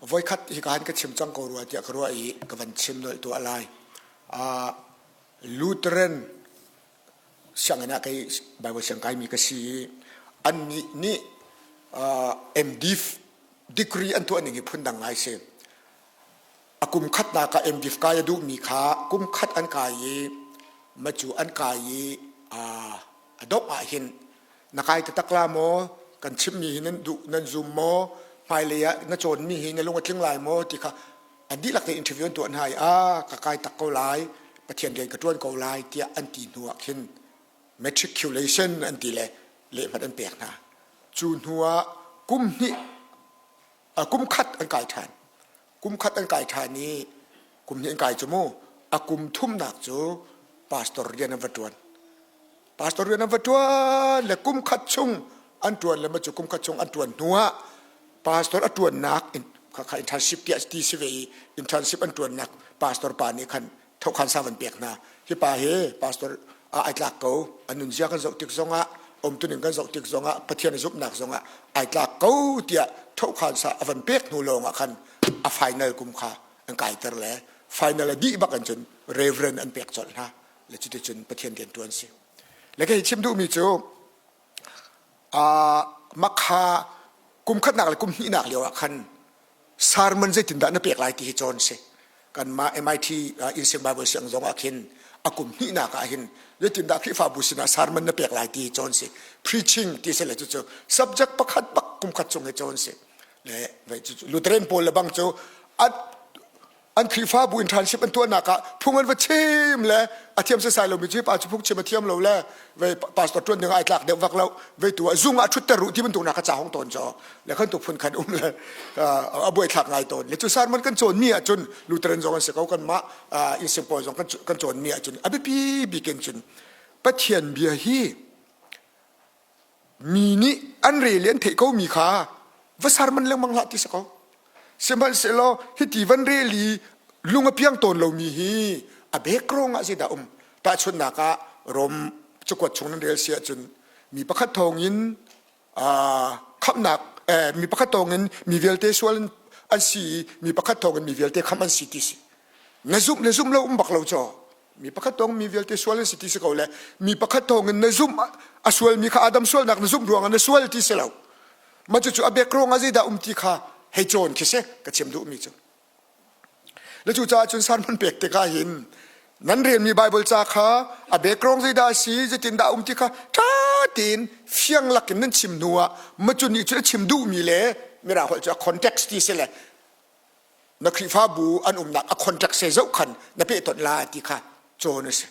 Voikhat hika han ka chim cang ko rua tiah ka ruah i ka van chim nolh tuah lai. Lutheran sianginn ah kei Bible siang kaimi ka si i annih nih MDiv degree an tuah ning hi phundang ngai si. A kum khatnak ah MDiv kai a duhmi kha kum khat an kai i macu an kai i a dongh ah hin na kai taktak la maw kan chimmi hi nan duh nan zum maw hmailei ah na cawnmi hi na lung a tling lai maw ti kha an dihlak te interview an tuah hna i a ka kai tak ko lai Pathian rian ka ṭuan ko lai tiah an ti hnu ah khin matriculation an ti le lehhmat an pek hna cu hnu ah kum hnih kum khat an kai ṭhan kum khat an kai ṭhan i kum hnih an kai cu mu a kum thumnak cu pastor rian an va ṭuan pastor rian an va ṭuan le kum khat chung an ṭuan le cu kum khat chung an ṭuan hnu ah pastor a ṭuannak in kha internship tiah ti si ve i internship an ṭuannak pastor pa nih khan thokhan sa van pek hna hi pa hi pastor a ai tlak ko a nunzia kan zoh tik zongah umtuning kan zoh tik zongah Pathian a zumhnak zongah ai tlak ko tiah thokhan sa a van pek hnu lawng ah khan a final kum kha an kaiter le final a dih bak an cun reverend an pek colh hna le cuticun Pathian rian ṭuan si. Le kei chim duhmi cu makha kum khatnak le kum hnihnak lio ah khan sermon zeitindah na pek lai ti hi cawn si. Kanmah MIT Innsing Bible siang zong ah khin a kum hnihnak ah hin zeitindah Khrihfabu sinah sermon na pek lai ti hi cawn si. Preaching ti si le cucu subject pakhat bak kum khat chung hi cawn si. Le Lutheran pawl le bang cu an Khrihfabu internship an tuahnak ah phung an va chim le a thiam sesai lomi cu pa cu phung chim a thiam lo le vei pastor tuan ding ai tlak deuh vak lo vei tu ah zung ah thutter ru ti bantuk nak ka ca hong tawn cho le khan tu phun khan um le a buai thlak ngai tawn le cu sermon kan cawn mi ah cun Lutheran zong an si ko kan mah in pawl zong kan cawn mi ah cun a biapi bikin cun Pathian bia hi mi nih an rel i an theih ko mi kha va sermon lengmang hlah ti si ko sihmanhsehlaw hiti van rel i lung a piang tawn lomi hi a background ah zeidah um tahchunhnak ah Rom cakuat chung nan rel si ahcun mi pakhat thawngin khamhnak mi pakhat thawngin mi vialte sual an si i mi pakhat thawngin mi vialte khamh an si ti si na zumh le zumh lo um bak lo caw mi pakhat tong mi vialte sual an si ti si ko le mi pakhat thawng in na zumh a sualmi kha Adam sualnak na zumh ruangah na sual ti si lo mah cucu a background ah zeidah um ti kha hei cawn khi si ka chim duhmi cu le cu caah cun sermon pek tikah hin nan relmi Bible ca kha a background zeidah a si zeitindah um ti kha ṭha tein fiang lakin nan chim hnu ah macu nih cun a chim duhmi le mirang holh cu a context ti si le na Khrihfabu an umnak a contract se zoh khan na pehtonh la ti kha cawn a si.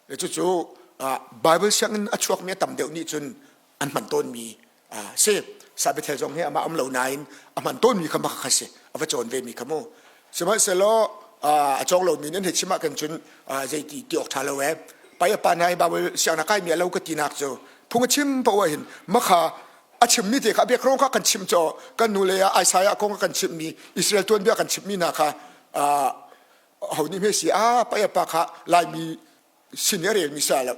Le cucu Bible sianginn a chuakmi a tam deuh nih cun an hman tawnmi si. Sabbathel zong hi amah um lo nain a hman tawnmi kha maka kha si. A va cawn ve mi kha mu. Sihmanhsehlaw a cawng lomi nan hei chim ah kan cun zeiti ti awk ṭha lo ee. Pai a pa hna hi Bible sianginn kai mi a lo ka tinak cu phung a chim paoh ah hin makha a chimmi te kha biakro kha kan chim caw kan nu le ah Isaiah kong kan chimmi Israel tuanbia kan chimmi hna kha ho nih hme si a pa pa kha Laimi sin i a relmi si lo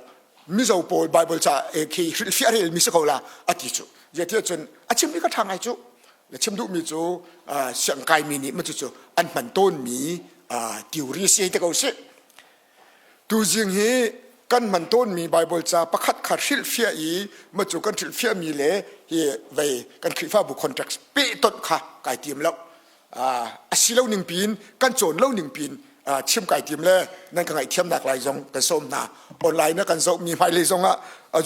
Mizo pawl Bible ca khi hrilhfiah a relmi si ko la a ti cu zeitiah cun a chimmi ka ṭha ngai cu na chim duhmi cu siangkaimi nih ma cucu an hman tawnmi theory si te ko si Tuzing hi kan hman tawnmi Baibal ca pakhat kha hrilhfiah i macu kan hrilhfiahmi le hi vei kan Khrihfabu context pehtonh kha kai tim lo. A si lo ning piin kan cawn lo ning piin chim kai tim le nan ka ngaihthiamnak lai zong kan sawm hna. Online na kan zohmi hmailei zong ah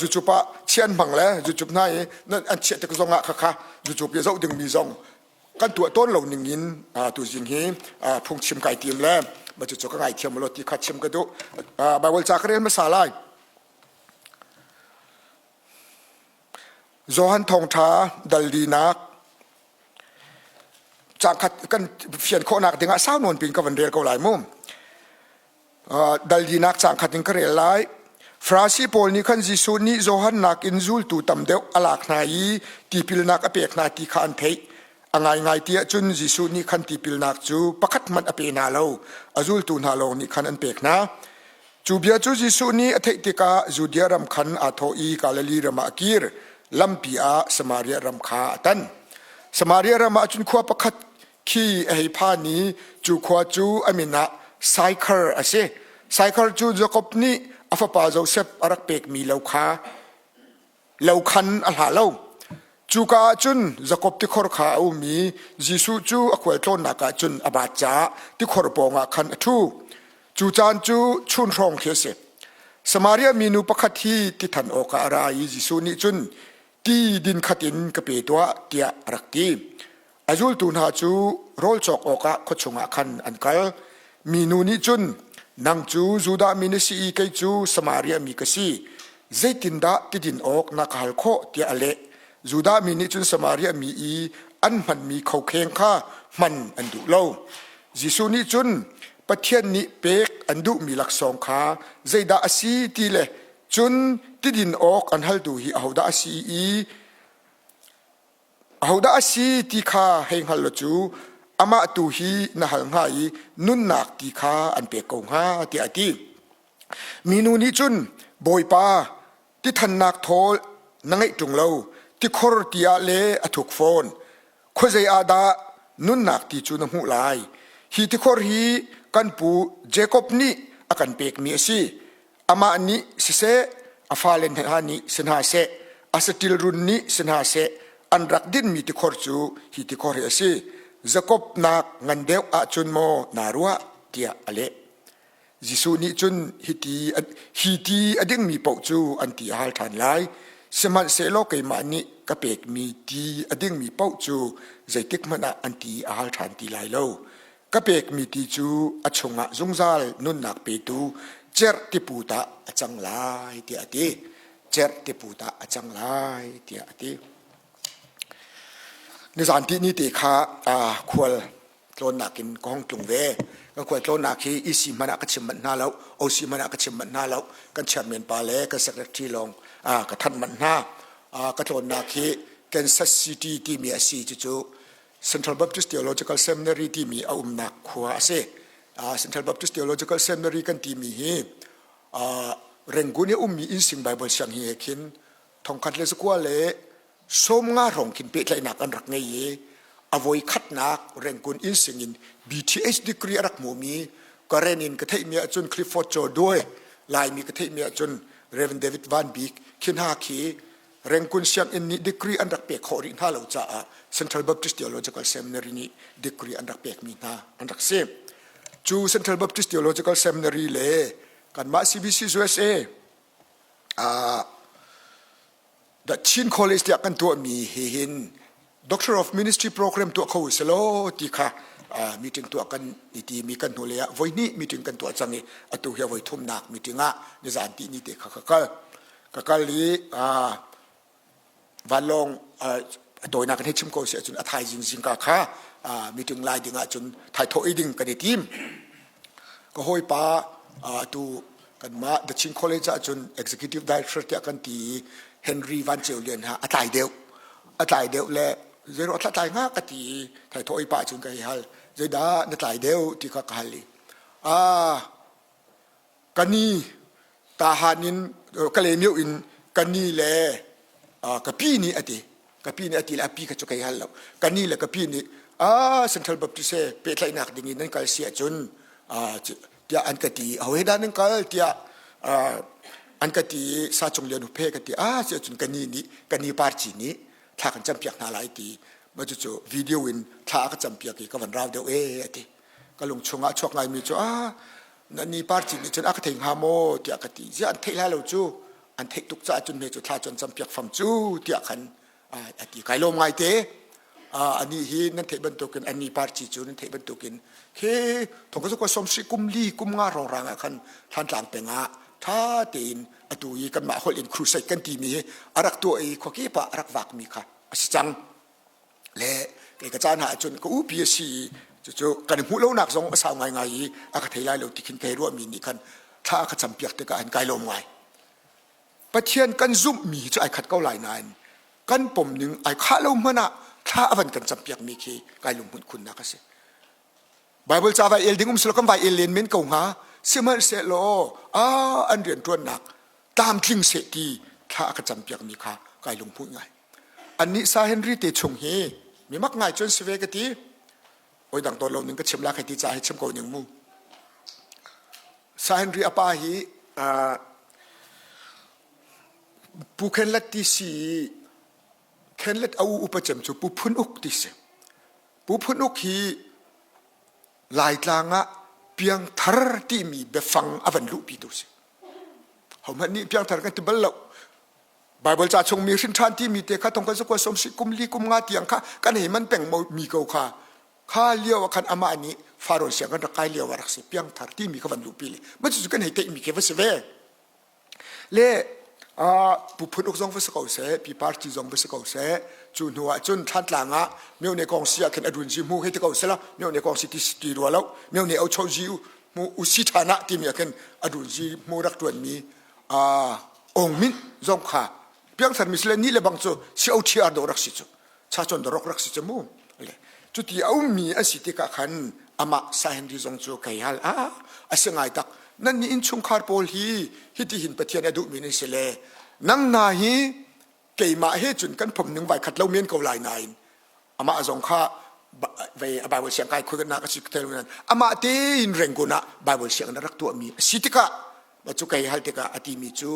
YouTube ah chian hmang le YouTube hna i an chiah tik zong ah khakha YouTube i zoh dingmi zong kan tuah tawn lo ning in tuzing hi phungchim kai tim le ma cu ka ngaithiam lo ti kha chim ka duh Bible ca ka rel hmasa lai Johan thawngtha dal linak cangkhat kan fian khawhnak dingah sau nawn pin ka van rel ko lai mu Daldinak caang khat in ka rel lai. Farasi pawl nih khan Jesuh nih Johan nakin zultu tam deuh a lak hna i tipilnak a pek hna ti kha an theih. A ngaingai ti ahcun Jesuh nih khan tipilnak cu pakhat hmanh a pe hna lo, a zultu hna lawng nih khan an pek hna. Cu bia cu Jesuh nih a theih tikah Judea ram khan aa thawh i Galilee ram ah a kir. Lampi ah Samaria ram kha a tan. Samaria ram ah cun khua pakhat Khi a hei phan i cu khua cu a min ah Saikhar a si. Saikhar cu Jakob nih a fapa Josef a rak pekmi lo kha lo khan a hlah lo. Cuka ah cun Jakob tikhor kha a um i Jesuh cu a khualtlawnnak ah cun a baat caah tikhor pawngah khan a ṭhu. Cu caan cu chun hrawng khi a si. Samaria minu pakhat hi ti than awkah a ra i Jesuh nih cun ti din khat in ka pe tuah tiah a rak ti. A zultu hna cu rawl cawk awkah khua chungah khan an kal. Minu nih cun, Nang cu Judah mi na si i kei cu Samaria mi ka si. Zeitindah ti din awk na ka hal khawh? tiah a leh. Judah mi nih cun Samaria mi i an hmanmi khokheng kha hman an duh lo. Jesuh nih cun Pathian nih pek an duhmi laksawng kha zeidah a si ti le cun ti din awk an haltu hi ahodah a si i Ahodah a si ti kha hei hngal law cu amah tu hi na hal hnga i nunnak ti kha an pek ko hnga tiah a ti. Minu nih cun Bawipa ti thannak thawl na ngeih ṭung lo tikhor ti ah le a thuk fawn khuazei ah dah nunnak ti cu na hmuh lai hi tikhor hi kan pu Jakob nih a kan pekmi a si Amah nih siseh, a fale hna nih si hna seh, a saṭil run nih si hna seh, an rak dinmi tikhor cu hi tikhor hi a si. Jakob nak ngan deuh ahcun maw naa ruah? tiah a leh. Jesuh nih cun hiti hi ti a dingmi paoh cu an ti a hal ṭhan lai. Sihmanhsehlaw keimah nih ka pekmi ti a dingmi paoh cu zeitik hmanh ah an ti a hal ṭhan ti lai lo. Ka pekmi ti cu a chungah zungzal nunnak petu cerh tipu tah a cang lai tiah a ti. Cerh tipu tah a cang lai tiah a ti. Nizan ti ni te kha khual tlawnnak in ka hong tlung ve. Kan khual tlawnnak hi EC hmanh ah ka chim manh hna lo, OC hmanh ah ka chim manh hna lo. Kan chairman pa le kan secretary lawng ka thanh manh hna. Ka tlawnnak hi Kansas City timi a si cucu Central Baptist Theological Seminary timi a umnak khua a si. Central Baptist Theological Seminary kan timi hi Rangoon i ummi innsing Bible siang hi he khin thongkhat le zakua le sawmnga hrawng khin pehtlaihnak an rak ngei i a voi khatnak Rangoon innsing in BTH degree a rak hmumi Karen in ka theihmi ahcun Clifford Cho Due Laimi ka theihmi ahcun Reverend David Van Bik khi hna khi Rengkun sianginn nih degree an rak pek khawh rih hna lo caah Central Baptist Theological Seminary nih degree an rak pekmi hna an rak si. Cu Central Baptist Theological Seminary le kanmah CBC USA uh, the Chin College tiah kan tuahmi hi hin Doctor of Ministry program tuah kho selaw ti kha meeting tuah kan i ti mi kan hnulei ah voi hnih meeting kan tuah cang i atu hi voi thumnak meeting ah nizan ti ni te kha ka kal ka kal i vanlawng a tawinak kan hei chim ko si ahcun a thaizing zingka kha meeting lai ding ahcun thaithawh i ding kan i tim ka hawipa atu kanmah The Chin College ahcun executive director tiah kan ti i Henry Van Ceu Lian ha a tlai deuh a tlai deuh le zeiro a tlai nga ka ti i thaithawh i pah cun ka hei hal zeidah na tlai deuh ti kha ka hal i ah kani tahan in Kalaymyo in kani le ka pi nih a ti ka pi nih a ti le a pi kha cu kei hal lo kani le ka pi nih a Central Baptist he pehtlaihnak ding in nan kal si ahcun tiah an ka ti ho he dah nan kal tiah an ka ti i sa cung lian huphe ka ti a si ahcun kani nih kani parci nih thla kan campiak hna lai ti ma cucu video in thla a ka campiak i ka van rau deuh e a ti ka lung chungah chuak ngaimi cu a na ni parci nih cun a ka thei hnga maw tiah ka ti ziah an theih lai lo cu an theih tuk caah cun hme cu thla cu an campiak fam cu tiah khan a ti kai lawm ngai te ani hi nan theih bantukin ani parci cu nan theih bantukin khi thong ka som si kum li kum nga rong rang ah khan Thantlang peng ah tha tein atu i kanmah holh in crusade kan timi hi a rak tuah i khuakip ah a rak vakmi kha a si cang le kei ka caan ah cun ka upi a si i cucu kan i hmuh lonak zong a sau ngaingai i a ka thei lai lo ti khin ka hei ruahmi nih khan thla a ka campiak tikah an kai lawm ngai Pathian kan zumhmi cu ai khat ko lai nain kan pom ning ai khah lo hmanh ah thla a van kan campiakmi khi kai lunghmunh khunnak a si Bible ca vai el ding um silo kan vai el len men ko hnga sihmanhsehlaw a an rianṭuannak tlamtling seh ti thla a ka campiakmi kha kai lunghmuih ngai annih sa Henry te chung hi mi mak ngai cun si ve ka ti. Oi dang tawn lo ning ka chim la kai ti ca hi chim ko ning mu. Sa Henry a pa hi Pu Khen Let ti si Khen Let a u upa cem cu Pu Phun Uk ti si. Pu Phun Uk hi Laitlang ah piangthar timi biafang a van luhpi tu si. Hohmanh nih piangthar kan ti bal lo. Bible ca chung mi hrin ṭhan timi te kha thong kan zakua som si kum li kum nga tiang kha kan hei man peng mi ko kha kha lio ah khan amah nih Faro siang kan rak kai lio ah rak si piangthar timi kha van luhpi le ma cu kan hei teih mi khi va si ve. Le pu phun uk zong va si ko seh pi party zong va si ko seh cu hnu ah cun thlantlang ah myo ne kong si ah khin adun ji mu hei ti ko seh la myo ne kong si ti ti rua lo myo ne au cho ji mu u si ṭhan ah timi ah khin adun ji mu rak ṭuan mi ong min zong kha piangthar mi sile ni le bang cu si o thi ar do rak si cu cha chon do rok rak si cu mu le cuti a ummi an si tikah khan amah Sa Henry zong cu kai hal a a si ngai tak nan nih innchungkhar pawl hi hiti hin Pathian a duhmi nan si le nang na hi keimah he cun kan phom ning vai khat lo men ko lai nain amah zong kha vei a Bible siang kai khoi nak a si tel amah tein Rangoon ah Bible siang na rak tuahmi a si tikah cu kai hal tikah a timi cu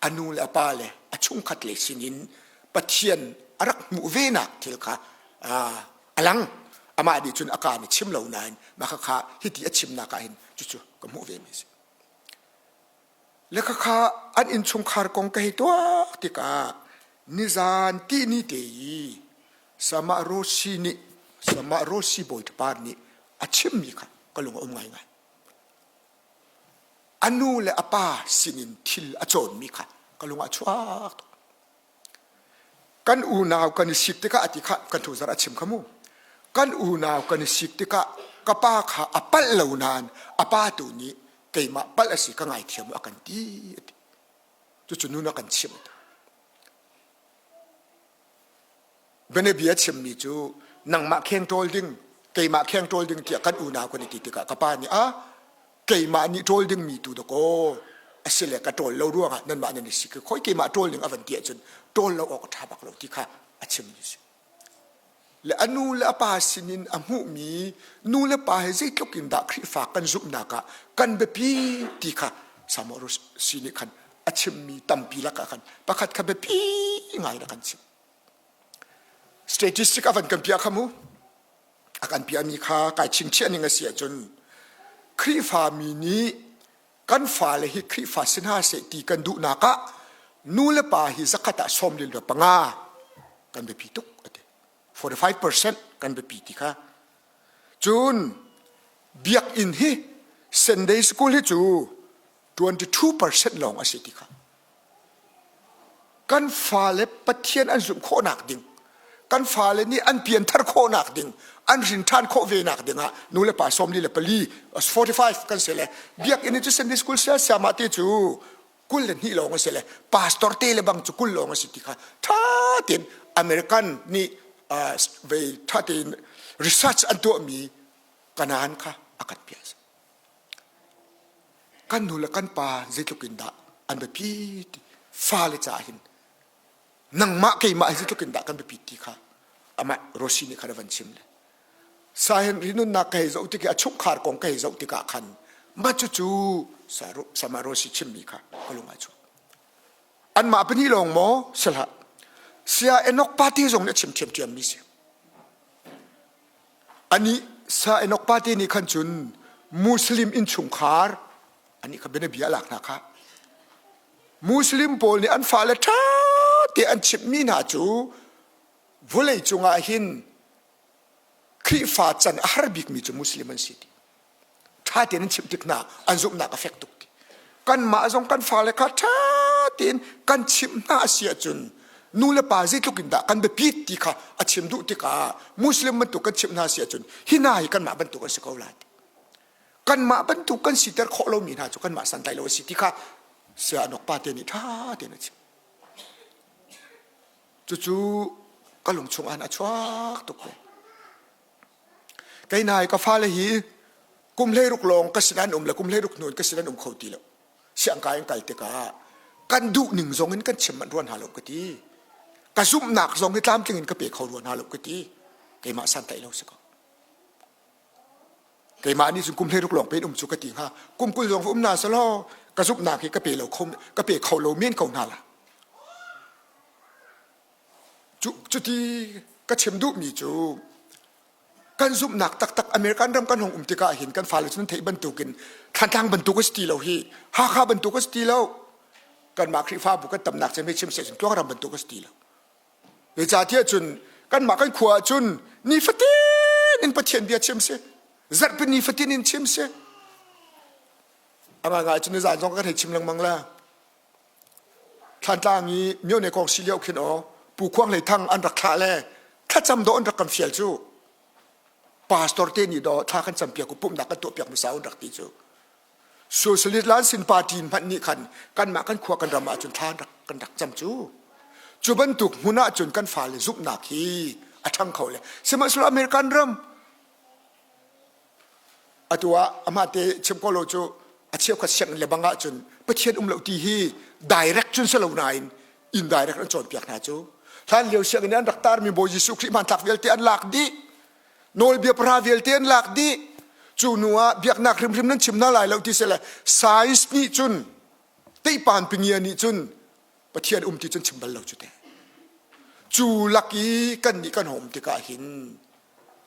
a nu le a pa le a chungkhat le sinin Pathian a rak hmuh ve nak thil kha a lang amah nih cun a ka nih chim lo nain mah kha hiti a chimnak ah hin cucu ka hmuh ve mi a si le khakha an innchungkhar kong ka hei tuak tikah nizan tihni te i Sama Rosi nih Sama Rosi bawi par nih a chimmi kha ka lung a um ngaingai a nu le a pa sinin thil a cawnmi kha ka lung ah chuak tuk Kan unau kan i sik tikah a ti kha kan thuzar a chim kha mu. Kan unau kan i sik tikah ka pa kha a palh lo nain a pa tu nih keimah palh a si ka ngaithiam a kan ti a ti. Cucu nun a kan chimh. Bianabia chimmi cu nangmah kheng ṭawl ding keimah kheng ṭawl ding tiah kan unau kan i ti tikah ka pa nih a keimah nih ṭawl dingmi tu dakaw asile ka ṭawl lo ruangah nanmah nan i sik khoi keimah ṭawl ning a van ti ahcun ṭawl lo awk a ṭha bak lo ti kha a chimmi a si le a nu le a pa sinin a hmuhmi nu le pa he zeitluk in dah Khrihfa kan zumhnak ah kan biapi ti kha Samuel si nih khan a chimmi tampi lakah khan pakhat kha biapi ngai in a kan chim statistic a van kan piah kha mu a kan piahmi kha kai chingchiah ning a si ahcun Khrihfami nih kan fale hi Khrihfa si hna seh ti kan duhnak ah nu le pa hi zakhat ah sawm lil panga kan biapi tuk a ti 45% kan biapi ti kha cun biakinn hi Sunday school hi cu 22% lawng a si ti kha Kan fale Pathian an zumh khawhnak ding, kan fale nih an pianthar khawhnak ding, an hrin ṭhan khawh ve nak ding ah nu le pa 44 45 kan si le biakinn cu Sunday school sia siamah te cu 22 lawng a si le pastor te le bang cu 20 lawng a si ti kha ṭha tein American nih vei ṭha tein research an tuahmi kanaan kha a kan piah. Kan nu le kan pa zeitluk in dah an biapi ti fale caah hin nangmah keimah hi zeitluk in dah kan biapit ti kha amah Rosi nih khan a van chim le Sahen ri nunnak ka hei zoh tik i a chungkhar kong ka hei zoh tikah khan mah cucu Sama Rosi chimmi kha ka lung ah chuak anmah pahnih lawng maw si hlah Saya Enoch Pate zong nih a chim ṭhiamṭhiammi si Anih sa Enoch pate nih khan cun Muslim innchungkhar anih kha bianabia a lak hna kha. Muslim pawl nih an fale ṭha te an chimhmi hna cu vawlei cungah hin Khrihfa can a har bikmi cu Muslim an si ti. Ṭha tein an chimh tik hna an zumhnak a fek tuk ti. Kanmah zong kan fale kha ṭha tein kan chimh hna a si ahcun nu le pa zeitluk in dah kan biapit ti kha a chim duh tikah Muslim bantuk kan chimh hna si ahcun hi hna hi kanmah bantuk an si ko lai ti. Kanmah bantuk kan siter khawh lomi hna cu kanmah santlai lo a si ti kha saya Anok pa te nih ṭha tein a chim. Cucu ka lung chung ah a chuak tuk ve. Kei nai ka fale hi kum 16 lawng ka sin an um le kum 16 hnu in ka sin an um kho ti lo. Siangkai an kal tikah kan duh ning zong in kan chim manh rua hna lo ka ti. Ka zumhnak zong hi tlamtling in ka pe kho rua hna lo ka ti. Keimah santlaih lo si ko. Keimah nih cun kum 16 lawng pen um cu ka ti hnga. Kum 20 zong um na selaw ka zumhnak hi ka pe lo kho ka pe kho lo men ko hna la. Cu cuti ka chim duhmi cu kan zumhnak taktak American ram kan hung um tikah hin kan fale cu nan theih bantukin Thantlang bantuk a si ti lo hi Hakha bantuk a si ti lo kanmah Khrihfabu kan tamnak cem hi chim seh cun Tluangram bantuk a si ti lo zeicahtiah cun kanmah kan khua ah cun nifatin in Pathian bia chim si zarhpi nifatin in chim si a ngai cun nizan zong kan hei chim lengmang la Thlantlang i myone kong si lio khin aw Pu Khuang Hlei Thang an rak thlah le thlacam dawh an rak kan fial cu pastor te nih dawh thla kan campiak u pumhnak kan tuahpiak hmasa an rak ti cu Socialist Lansin Party hmanh nih khan kanmah kan khua kan ram ahcun thla an rak kan rak cam cu cu bantuk hmun ahcun kan fale zumhnak hi a ṭhang kho le sihmanhsehlaw American ram Atu ah amah te chim ko lo cu a cheukhat sianginn le bang ahcun Pathian um lo ti hi direct cun si lo nain indirect an cawnpiak hna cu. Hlan lio sianginn an rak tarmi Bawi Jesuh Khrih hmanthlak vialte an lak dih. Nawlbia pahra vialte an lak dih. Cu hnu ah biaknak hrimhrim nan chim hna lai lo ti sile science nih cun teipan pingia nih cun Pathian um ti cun chim bal lo cu te. Cu lak i kan nih kan hom tikah hin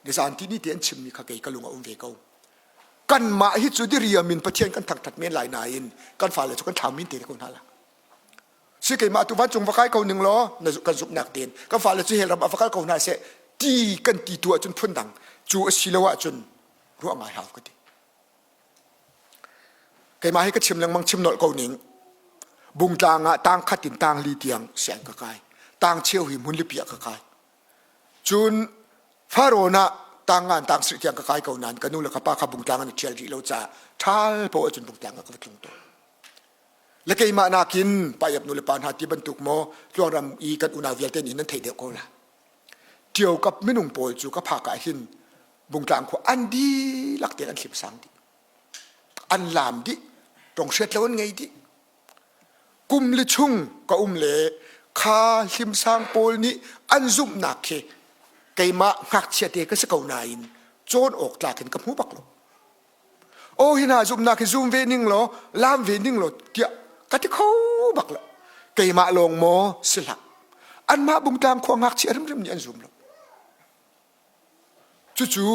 nizan ti ni te an chimmi kha kei ka lung a um ve ko. Kanmah hi cu diriam in Pathian kan thangthat men lai nain kan fale cu kan thlau min te ko hna la. Si keimah tu vancung va kai ko ning law na kan zumhnak tein kan fale cu hell ram a va kal ko hna seh ti kan ti tu ahcun phundang cu a si lo ahcun ruah ngai hau ka ti. Keimah hi ka chim lengmang chim nolh ko ning. Bungtlang ah tang khat in tang li tiang siang ka kai. Tang cheu hi hmunlipi ah ka kai. Cun Farawn ah tang ngan tang sri tiang ka kai ko nain ka nu le ka pa kha bungtlang an i ṭhial rih lo caah ṭhal paoh ahcun bungtlang ah ka va tlung tawn. Le keimah nakin paiap nu le pa hna ti bantuk maw tluangram i kan unau vialte nih nan theih deuh ko la. Ṭiokap minung pawl cu ka phak ah hin Bungtlang khua an dihlak tein an hlimsang dih. An laam dih. Tong hriat lo an ngei dih. Kum li chung ka um le kha hlimsang pawl nih an zumhnak khi keimah ngakchia te ka si ko nain cawn awk tlak in ka hmu bak lo. Aw hi hna zumhnak hi zum ve ning law laam ve ning law tiah ka ti kho bak lo. Keimah lawng maw si hlah. Anmah Bungtlang khua ngakchia hrimhrim nih an zum lo. Cucu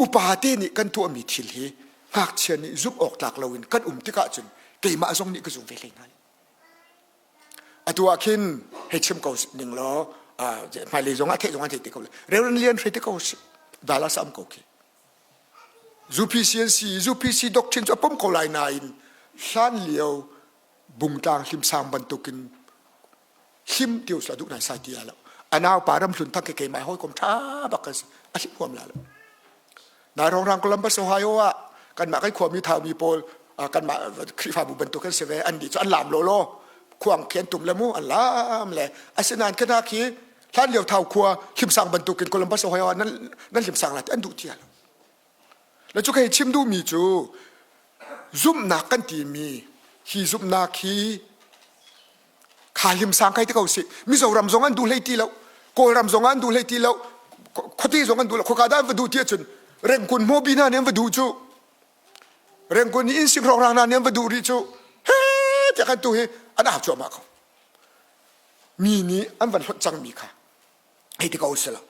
upa te nih kan tuahmi thil hi ngakchia nih zumh awk tlak loin kan um tikah cun keimah zong nih ka zum ve hlei hna. Atu ah khin hei chim ko ning law hmailei zong ah theih zong an thei te ko le Reverend Lian hrei te ko si Dallas am ko khi UPC an si UPC doctrine cu a pom ko lai nain hlan lio bungtlang hlimsang bantukin hlim ti usla duh nai sai ti la lo anau pa ram hlun thang ke keimah hawikom tha bak kan si a hlim huam la lo nai rong rang Columbus Ohio ah kanmah kan khuami thaumi pawl kanmah Khrihfabu bantuk kan si ve an nih cu an lam lo law khuang khi an tum le mu an lam le asinain kana khi hlan lio thau khua hlimsang bantukin Columbus Ohio ah nan nan hlimsang la ti an duh ti lo le cu kai chim duhmi cu zumhnak kan timi hi zumhnak hi kha limsang kai te ko si Mizoram zong an duh hlei ti lo Kawlram zong an duh hlei ti lo khuate zong an duh lo khuaka dah an va duh ti ahcun Rengkun hmobi hna nih an va duh cu Rengkun nih inn sing hrawkhrang hna nih an va duh rih cu he tiah kan tu hi an au cuahmah ko mi nih an van hlonh cangmi kha hei ti ko si lo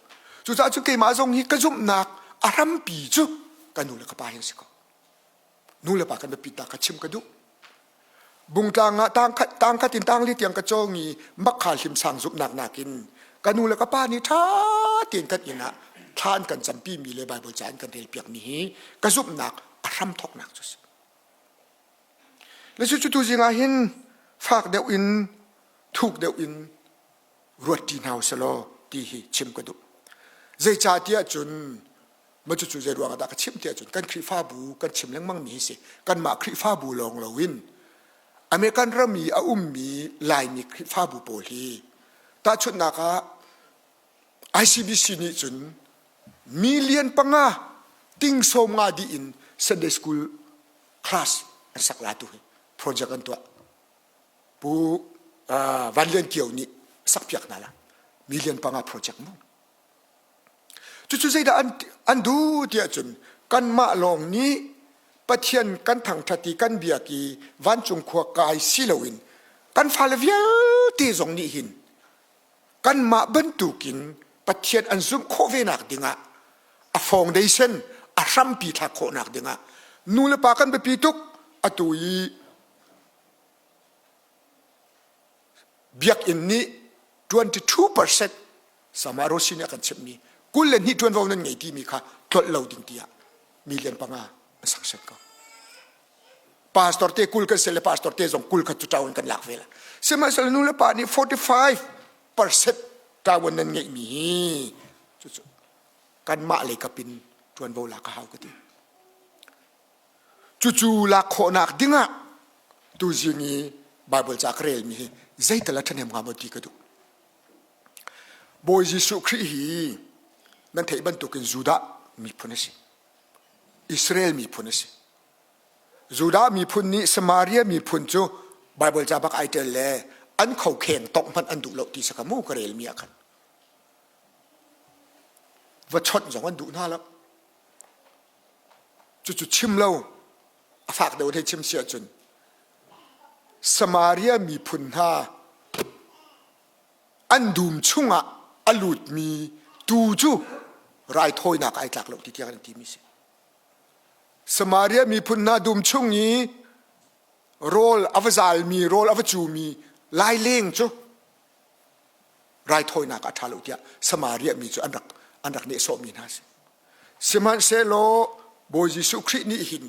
cucaah cu keimah zong hi ka zumhnak a hrampi cu ka nu le ka pa hi an si ko nu le pa kan biapit ta kha chim ka duh Bungtlang ah tangkhat in tangli tiang ka cawng i makha hlimsang zumhnak nakin ka nu le ka pa nih ṭha tein kan inn ah thla an kan campi mi le Baibal ca an kan relpiak mi hi ka zumhnak a hram thawknak cu a si. Le cu tu zing ah hin fak deuh in thuk deuh in ruat ṭi hna usih ti hi chim ka duh. Zeicahtiah cun ma cucu zei ruang ah dah ka chim tiah cun kan Khrihfabu kan chim lengmang mi hi si kanmah Khrihfabu lawng loin American ram i a ummi Laimi Khrihfabu pawl hi tahchunhnak ah ICBC nih cun million panga ting sawm nga dih in Sunday school class an sak la tu hi project an tuah Pu Van Lian Kio nih sakpiak hna la million panga project mu. Cucu zeidah an, an duh tiah cun kanmah lawng nih Pathian kan thangṭhat i kan biak i vancung khua kai si loin kan fale vialte zong nih hin kanmah bantukin Pathian an zumh khawh ve nak dingah a foundation a hrampi thlak khawhnak dingah nu le pa kan biapi tuk atu i biakinn nih 22% Samarosi nih a kan chimhmi 22 ṭuanvo nan ngei timi kha tlolh lo ding tiah million panga an sanction ko. Pastor te 20 kan si le pastor te zong 20 khat cu ṭawan kan lak ve la. Sihmanhsehlaw nu le pa nih 45% ṭawan nan ngeihmi hi cucu kanmah lei kap in ṭuanvo lak a hau ka ti. Cucu lak khawhnak dingah tuzing i Bible ca ka relmi hi zeital a ṭhahnem hnga maw ti ka duh. Bawi Jesuh Khrih hi nan theih bantukin Judah miphun a si. Israel miphun a si. Judah miphun nih Samaria miphun cu Bible ca bak ai ṭial le an khokheng tongh hmanh an duh lo ti saka mu ka relmi ah khan. Va chawnh zong an duh hna lo. Cucu chim lo a fak deuh hei chim si ahcun Samaria miphun hna an dum chungah a lutmi tuu cu raithawinak ai tlak lo ti tiang an timi si. Samaria miphun hna dum chung i rawl a va zalmi rawl a va cumi laileng cu raithawinak a ṭha lo tiah Samaria mi cu an rak an rak nehsawhmi hna a si. Sihmanhsehlaw Bawi Jesuh Khrih nih hin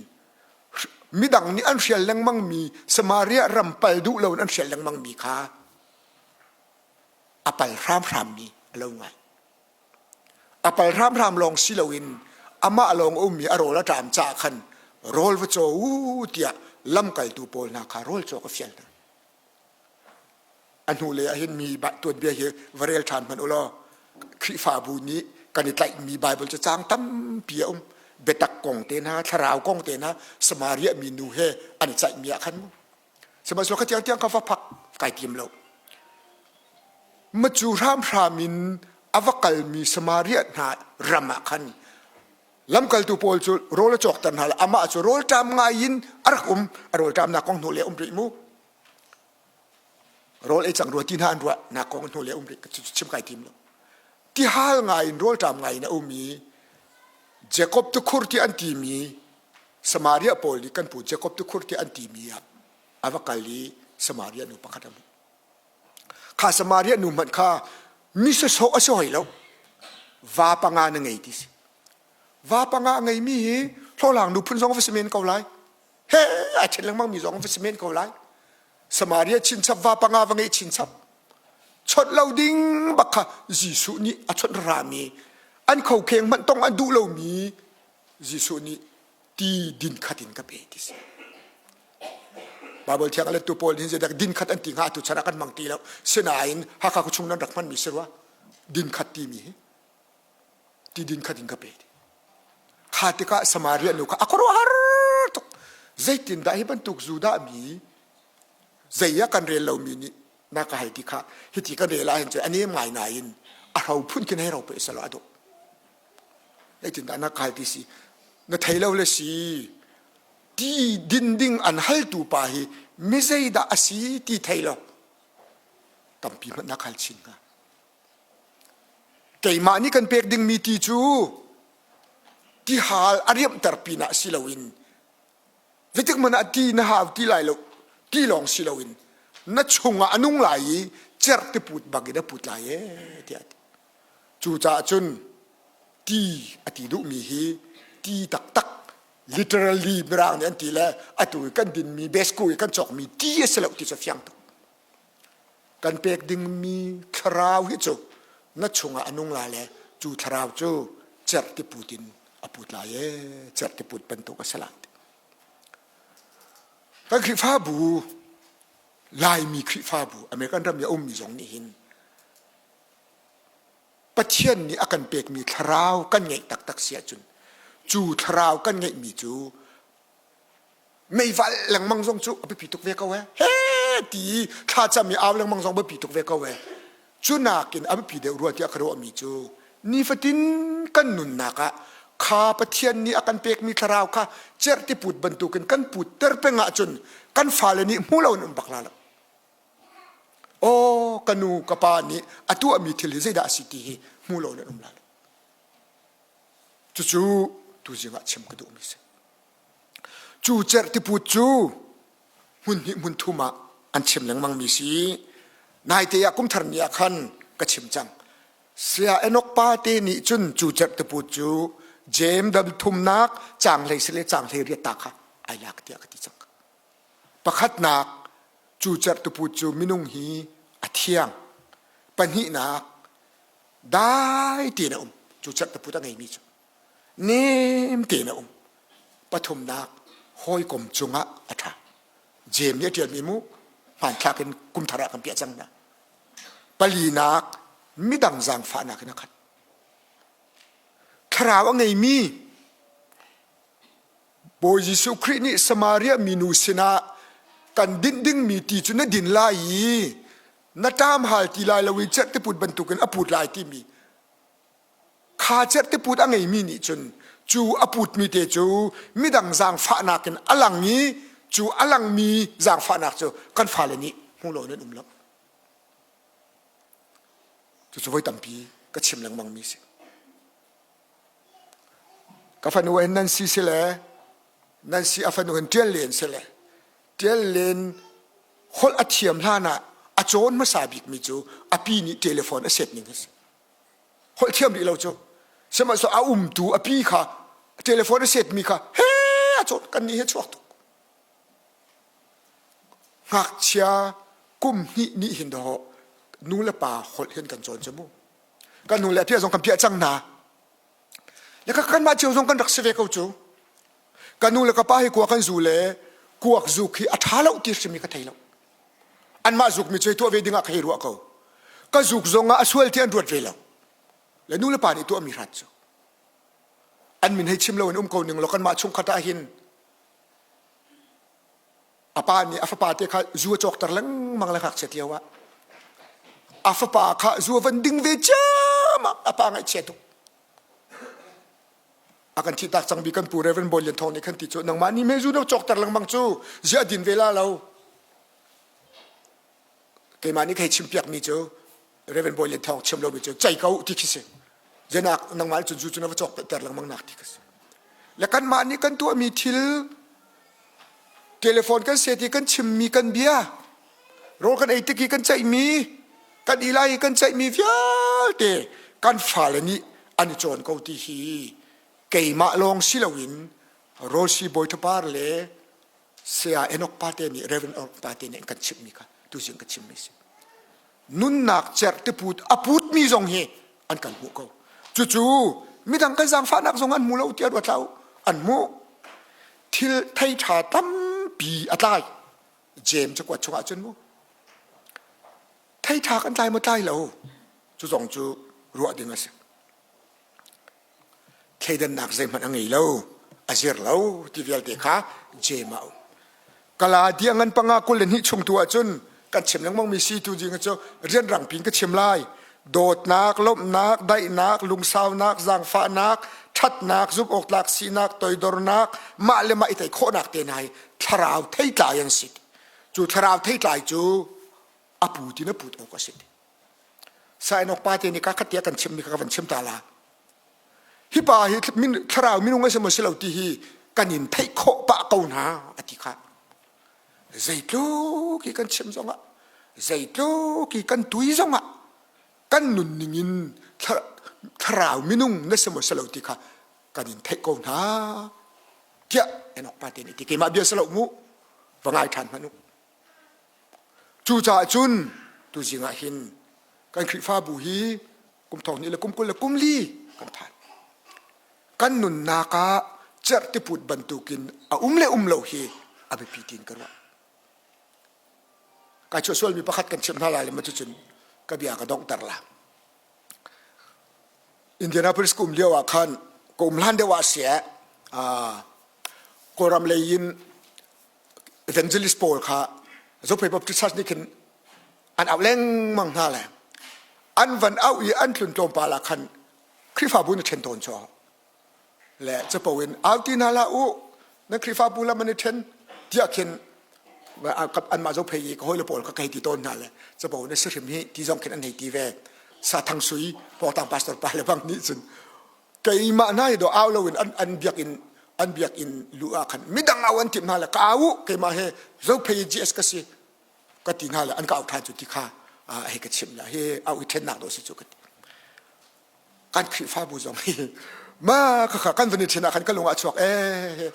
midang nih an hrial lengmangmi Samaria ram pal duh loin an hrial lengmangmi kha a pal hramhrammi a lo ngai. A pal hramhram lawng si loin amah lawng a ummi a rawl a ṭam caah khan rawl va caw u tiah lamkaltu pawl hna kha rawl cawk a fial hna. A hnulei ah hin mi tuanbia hi va rel ṭhan hmanh u law Khrihfabu nih kan i tlaihmi Baibal cacang tampi a um. Biatak kong te hna, thlarau kong te hna, Samaria mi nu he an i caihmi ah khan mu. Sihmanhsehlaw kha tiangtiang kha va phak kai tim lo. Macu hramhram in a va kalmi Samaria hna ram ah khan lamkaltu pawl cu rawl a cawkter hna le amah cu rawlṭam ngai in a rak um. A rawlṭamnak kong hnu le um rih mu. Rawl ei cang rua ti hna an ruah nak kong hnu le um rih chim kai tim lo. Tihal ngai in rawlṭam ngai in a um i Jacob tukhur ti an timi Samaria pawl nih kan pu Jacob tukhur ti an timi ah a va kal i Samaria nu pakhat a hmuh. Kha Samaria nu hmanh kha mi sawsawh a si hoi lo. Va panga na ngei ti si. Va panga a ngeimi hi hlawhlang nu phun zong va si men ko lai. He a ṭhen lengmang mi zong va si men ko lai. Samaria chinchap va panga va ngeih chinchap. Chawnh lo ding bak kha Jesuh nih a chawnh rami an khokheng hmanh tong an duh lomi Jesuh nih ti din khat in ka pe ti si. Bible thiang a lettu pawl nih zeidah din khat an ti hnga tu chan ah kan hmang ti lo. Sinain Hakha khuachung nan rak hmanmi si rua. Din khat timi hi ti din khat in ka pe ti. Kha tikah Samaria nu kha a khuaruahhar tuk. Zeitindah hi bantuk Judah mi zei ah kan rel lomi nih na ka hal ti kha hiti kan rel ahhin cun a nem ngai nain a hro phun khin hei ro pe selaw a dawh. Zeitindah na ka hal ti si na thei lo le si ti din ding an haltu pa hi mi zeidah a si ti thei lo tampi hmanh na hal chin hnga. Keimah nih kan pek dingmi ti cu tihal a riamhter pinah si loin zeitik hmanh ah ti na hau ti lai lo ti lawng si loin na chungah a nung lai i cerh ti put bangin a put lai ee tiah a ti. Cucaah cun ti a ti duhmi hi ti taktak literally mirang nih an ti le atu i kan dinmi besku i kan cawkmi ti a si lo ti cu a fiang tuk. Kan pek dingmi thlarau hi cu na chungah a nung lai le cu thlarau cu cerh ti put in a put lai ee cerh ti put bantuk a si lai. Kan Khrihfabu Laimi Khrihfabu American ram i a ummi zong nih hin Pathian nih a kan pekmi thlarau kan ngeih taktak si ahcun cu thlarau kan ngeihmi cu meival lengmang zong cu a biapi tuk ve ko ee he ti i thlacam i au lengmang zong biapi tuk ve ko ee cu nakin a biapi deuh rua tiah ka ruahmi cu. Nifatin kan nunnak ah kha Pathian nih a kan pekmi thlarau kha cerhti put bantukin kan putter peng ahcun kan fale nih hmu lo in um bak la lo. Aw ka nu ka pa nih a tuahmi thil hi zeidah a si ti hi hmu lo in an um la lo. Cucu tuzing ah chim ka duhmi si. Cu cerhti put cu hmun hnih hmun thum ah an chim lengmang mi si. Naite ah kumthar ni ah khan ka chim cang. Saya Enoch pa te nih cun cu cerhti put cu James dal thumnak caang hlei si le caang hlei riat ta kha ai lak tiah ka ti cang. Pakhatnak cu cerhti put cu minung hi a thiang. Pahnihnak dai tein a um. Cu cerhti put a ngeimi cu nem tein a um. Pathumnak hawikom cungah a ṭha. Jeim nih a ṭialmi mu hmanthlak in kumthar ah kan piah cang hna. Palinak midang zaangfahnak in a khat. Thlarau a ngeimi Bawi Jesuh Khrih nih Samaria minu sinah kan dinh dingmi ti cu na din lai i na ṭam hal ti lai lo i cerhtiput bantukin a put lai timi kha cerhtiput a ngeimi nih cun cu a putmi te cu midang zaangfahnak in a lang i cu a langmi zaangfahnak cu kan fale nih hmu lo in an um lo. Cucu voi tampi ka chim lengmangmi si. Ka fanu hin nan si si le nan si a fanu hin ṭial len si le ṭial len holh a thiam hlan ah a cawn hmasa bikmi cu a pi nih telephone a set ning a si. Holh thiam rih lo cu. Sihmanhsehlaw a umtu a pi kha telephone a setmi kha he a cawn kan nih he chuak tuk. Ngakchia kum hnih nih hin dawh nu le pa holh hin kan cawn cu mu. Kan nu le a pia zong kan piah cang hna. Le ka kanmah cio zong kan rak si ve ko cu. Ka nu le ka pa hi kuak an zu le kuak zuk hi a ṭha lo ti hrim hi ka thei lo. Anmah zukmi cu tuah ve ding ah ka hei ruah ko. Ka zuk zong ah a sual ti an ruat ve lo. Le nu le pa nih tuahmi hrat cu. An min hei chim lo in um ko ning law kanmah chungkhat ah hin a pa nih a fapa te kha zu a cawkter lengmang le ngakchiat lio ah a fapa kha zu a van ding ve ciammam a pa ngaihchia tuk a kan thihtak cang bi kan pu Reverend Bawi Lian Thawng nih khan ti cu nangmah nih me zu na cawkter lengmang cu ziah din ve la lo keimah nih ka hei chimpiak mi cu Reverend Bawi Lian Thawng chim lomi cu cei ko ti khi si zenak nangmah nih cun zu cu na va cawk ter lengmang nak ti khi si le kanmah nih kan tuahmi thil telephone kan set i kan chimmi kan bia rawl kan ei tik i kan ceihmi kan ilai i kan ceihmi vialte kan fale nih an i cawn ko ti hi keimah lawng si loin Rosi Bawi le Saya Enoch Pate nih Reverend Enoch Pate nih an kan chimhmi kha tuzing ka chimmi si. Nunnak cerh tiput a putmi zong hi an kan hmuh ko. Cucu midang kan zaangfahnak zong an hmu lo tiah ruat hlah u. An hmuh. Thil thei ṭha tampi a tlai. James cakuat chungah cun mu. Thei ṭha kan tlai maw tlai lo? Cu zong cu ruah ding a si. Thleidannak zeihmanh a ngei lo, a zir lo ti vialte kha Jeim ah a um. Kala diangan panga 22 chung tu ahcun kan chim lengmang mi si tu ding cu rianrang pin ka chim lai. Dawtnak, lawmhnak, daihnak, lungsaunak, zaangfahnak, ṭhatnak, zumh-awktlak sinak, toidornak, mah le mah i tei khawhnak te hna hi thlarau theitlai an si. Cu thlarau theitlai cu a pu tin a put awk a si. Sainok pa te nih ka khat tiah kan chimmi kha ka van chim ta la. Hi pa hi thlarau minung a si maw si lo ti hi kan in theih khawh pah ko hna a ti kha. Zeitluk i kan chim zongah, zeitluk i kan tui zongah kan nunning in thlarau minung na si maw si lo ti kha kan in theih ko hna tiah Enoch pa te nih ti keimah bia si lo mu va ngai ṭhan hmanh u. Cucaah cun tuzing ah hin kan Khrihfabu hi kum thong hnih le kum 20 le kum li kan phan. Kan nunnak ah cerhtiput bantukin a um le um lo hi a biapi tiin ka ruah. Kai chuah sualmi pakhat kan chimh hna lai le ma cucun ka bia ka donghter la. Indianapolis ka um lio ah khan ka um hlan deuh ah sieh Kawlram lei in evangelist pawl kha Zophei Baptist Church nih khin an auh lengmang hna le an van auh i an tlun tlawmpal ah khan. Khrihfabu na ṭhen tawn cu le capo in au ti hna hlah u nan Khrihfabu lam an i ṭhen tiah khin anmah zo phei i ka hawile pawl ka hei ti tawn hna le capo na si hrim hi ti zong khin an hei ti ve sathang sui pawtang pastor pa le bang nih cun keimah hna hi do au loin an an biakinn an biakinn lu ah khan midang au an timh hna le ka au u keimah he zo phei GS ka si ka ti hna le an ka au ṭhan cu ti kha hei ka chimh la hi au i ṭhennak dawh si cu ka ti kan Khrihfabu zong hi ma khakha kan van i ṭhen ah khan ka lung ah chuak ee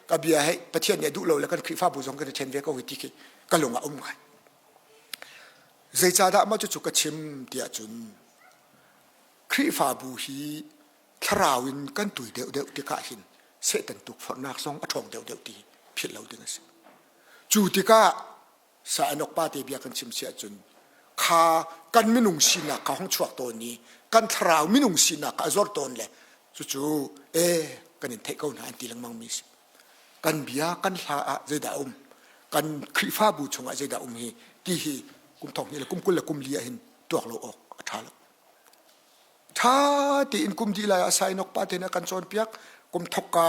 ka bia hei Pathian nih a duh lo le kan Khrihfabu zong kan i ṭhen ve ko hi ti khi ka lung ah um ngai zeicahdah mah cucu ka chim tiah cun Khrihfabu hi thlarau in kan tui deuhdeuh tikah hin Satan tukforhnak zong a ṭhawng deuhdeuh ti philh lo ding a si. Cu tikah sa Enoch pa te bia kan chim si ahcun kha kan minung sinak kha hong chuak tawn i kan thlarau minung sinak kha a zor tawn le cucu ee kan in theih ko hna an ti lengmang mi si. Kan bia kan hla ah zeidah a um kan Khrihfabu chungah zeidah um hi ti hi kum thong hnih le kum 20 le kum li ah hin tuak lo awk a ṭha lo. Ṭha tein kum dih lai ah Sainok pa te nih a kan cawnpiak. Kum thokka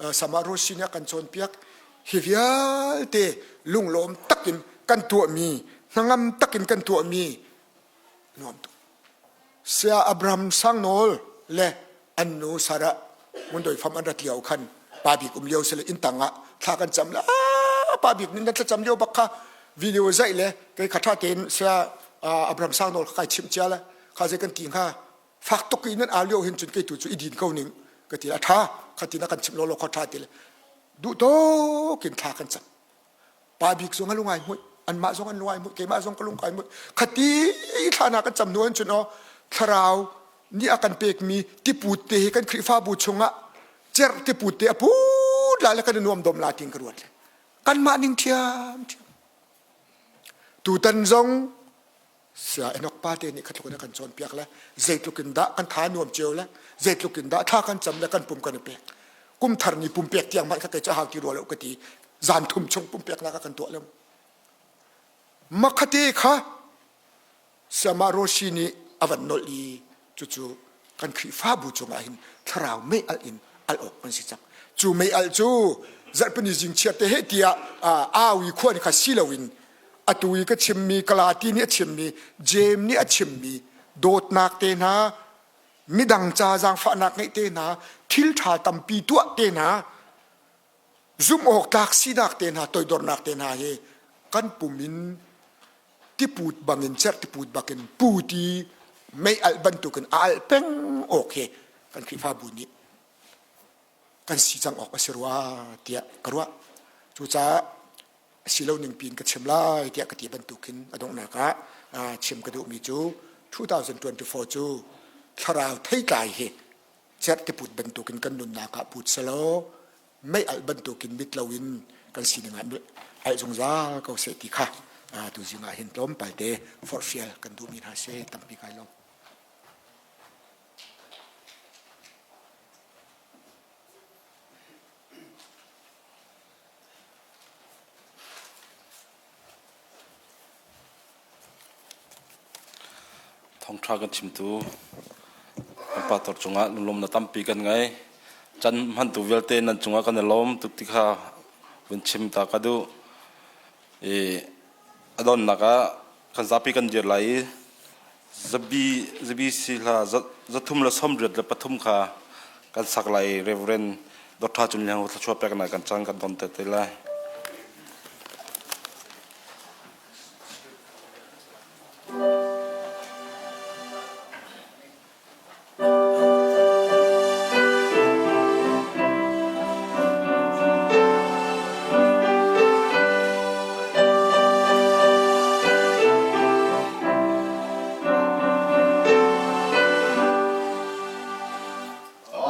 ah Samarosi nih a kan cawnpiak. Hi vialte lunglawm takin kan tuahmi, hnangam takin kan tuahmi nuam tuk. Saya Abraham Sangnawl le an nu Sarah Ngundoi fam an rat lio khan pa bik um lio sile inn tang ah thla kan cam le pa bik nih nan thlacam lio bak kha video zaih le kei kha ṭha tein saya Abraham Sangnawl kha kai chimh cia le kha zei kan ti hnga fak tuk i nan aa lio hin cun kei tu cu i din ko ning ka ti a ṭha kha ti na kan chimh lawlaw kha ṭha ti le duh tawk in thla kan cam pa bik zong a lungai hmuih anmah zong an lungai hmuih keimah zong ka lungai hmuih khati thla na kan cam hnu an cun aw thlarau nih a kan pekmi tiput te hi kan Khrihfabu chungah cerh tiput te a put la le kan i nuam dom la tin ka ruat le kanmah ning ṭhiam ṭhiam tutan zong Saya Enoch pa te nih khatluk in a kan cawnpiak le zeitluk in dah kan tha nuam cio le zeitluk in dah thla kan cam le kan pum kan i pek kum thar ni pumpek tiang hmanh kha kei cu hau ti rua lo ka ti zan thum chung pumpeknak a kan tuah lo makhate kha Sayama Roshi nih a van nolh i cucu kan Khrihfabu cungah hin thlarau mei alh in alh awk kan si cang cu mei alh cu zarhpini zing chiat te he tiah awi khua kha si loin atu i ka chimmi Galati nih a chimmi Jeim nih a chimmi dawtnak te hna midang ca zaangfahnak ngeih te hna thil ṭha tampi tuah te hna zumh awk tlak sinak te hna toidornak te hna hi kan pum in tiput bangin cerh tiput bakin puti mei alh bantukin a alh peng awk hi kan Khrihfabu nih kan si cang awk a si rua tiah ka ruah. Cucaah a si lo ning piin ka chim lai tiah ka ti bantukin a donghnak ah chim ka duhmi cu 2024 cu thlarau theitlai hi cerh tiput bantukin kan nunnak ah put selaw mei alh bantukin mit loin kan sining ah alh zungzal ko seh ti kha tuzing ah hin tlawmpal te forhfial kan duhmi hna si tampi kai lo. Thawngṭha kan chimtu kan pastor cungah lunglawmnak tampi kan ngei. Can hmantu vialte nan cungah kan i lawm tuk ti kha vun chim ta ka duh. I a donnak ah kan zapi kan dir lai i zabi zabi si hla zathum le 83 kha kan sak lai i Reverend Dr. Chun Liang thluachuah peknak kan cang kan don te te lai.